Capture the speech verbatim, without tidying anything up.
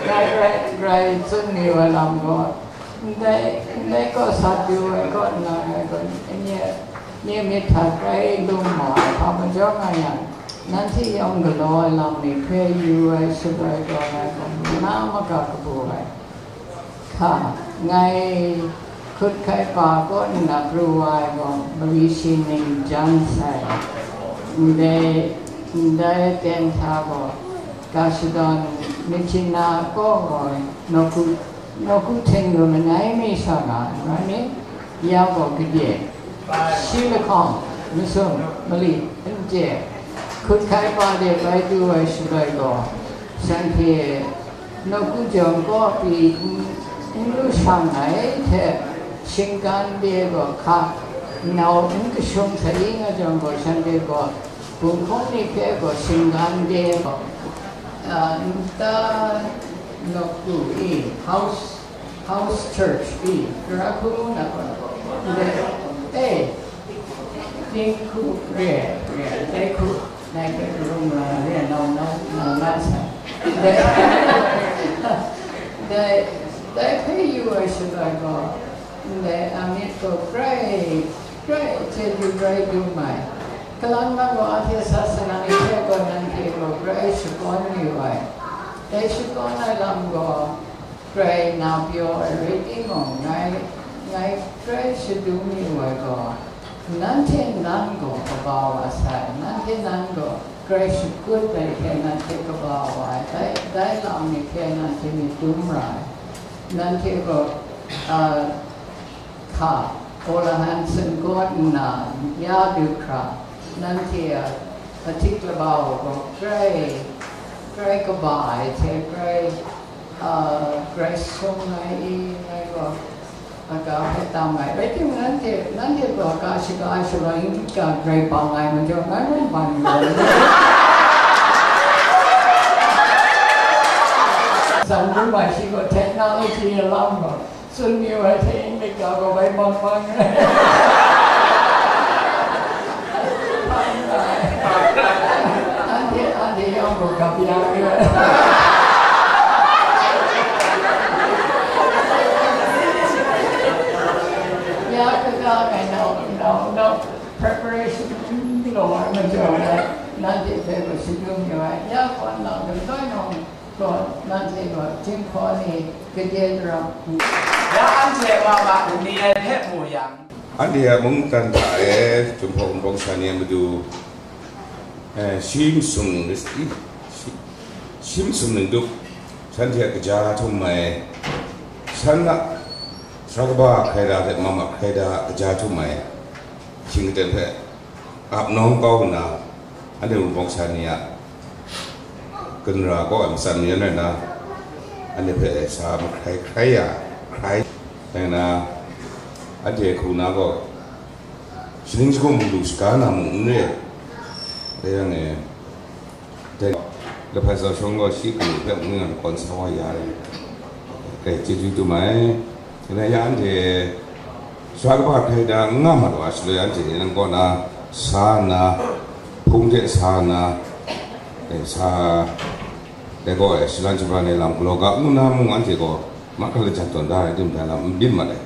Grai, grai, grai tsun ni wa lam gaw, ndai, ndai gaw sa du ai kaw nna ngai gaw, nye, nye myit hta grai lung ma ai hpa majaw nga yang, nanhte yawng galaw ai lam ni hpe yu ai shaloi gaw ngai gaw, na maga kabu ai. Hka, ngai hkut hkai pa kaw nna pru wa ai gaw, mari shi ning jan sai. Ndai, ndai ten hta gaw, ga shadawn myit hti na kaw gaw, nawku, nawku htingnu langai mi sa nga ai, rai ni? Ya gaw gade, shi lahkawng, masum, mali, n chye, hkut hkai pa de bai du ai shaloi gaw, shanhte nawku jawng kaw pyi n, n lu shang ai hte, shinggan de gaw hka, nau n kashung sa i nga jawng gaw, shanhte gaw, gunhkawng ni hpe gaw shinggan de gaw, a, nta nawku i, house, house church i, gara hku na gaw, ndai, e, dinghku re, re, ndai hku, nai hpe rum la re, nau, nau, nau na sa. Ndai, ndai, ndai hpe yu ai shaloi gaw, ndai a myit gaw grai, grai chyeju grai dum ai. Kalang nang gaw a hte sasana ni hte gaw nanhte gaw grai shakawn yu ai. Dai shakawn ai lam gaw, grai na pyaw ai rai timung, ngai, ngai grai shadum yu ai gaw, nanhte nan gaw kaba wa sai, nanhte nan gaw grai shakut ai hte nanhte kaba wa ai, dai, dai lam ni hte nanhte myit dum ra ai, nanhte gaw, a, hka, Paula Hanson kaw nna ya du hkra, nanhte a, a htik laba wa gaw grai, grai kaba ai hte grai, a, grai sung ai i, ngai gaw, a ga hpe tam ai. Rai timung, nanhte, nanhte gaw ga shaga ai shaloi n ga grai bang ai majaw, ngai mung ban gaw. San lu mai shi gaw technology alam gaw, tsun mi wa hte English ga gaw bai bang bang. Anhte, anhte yawng gaw gap ya re. Ya kaga ngai nau, nau, nau, preparation n galaw ai majaw ai, nanhte hpe gaw shadum yu ai. Ya kaw nna galoi nawng gaw, nanhte gaw, jinghpaw ni gade daram. Ya anhte mama ni ai hpe mu yang, anhte a mungdan hta e Jinghpaw Wunpawng sha ni a matu, eh, shi masum ning, shi, shi masum ning dup, shanhte a kaja htum ai, shan a sa kaba hkrai da hte mama hkrai da a kaja htum ai, shing katen hpe ap nawng kau nna, anhte Wunpawng sha ni a gun ra kaw ai matsan mayan rai nna, anhte hpe sa mahkrai hkrai ya, hkrai, rai nna, anhte hku na gaw, shaning shagun mung lu shaga na mung n re ai. Dai yang e, dai, Lahpai Zaw Shawng gaw shi hku hpe mung yang kawn sa wa ya ai. Dai, chyeju dum ai. Dai ya anhte, sara kaba hkrai da n nga mat wa shaloi, anhte nan kaw na sa nna, hpung hte sa nna, dai sa, dai gaw, e, shalan shabran ai lam galaw ga ngu na mung, anhte gaw mahkra lajang tawn da ai tim da lam n byin mat ai.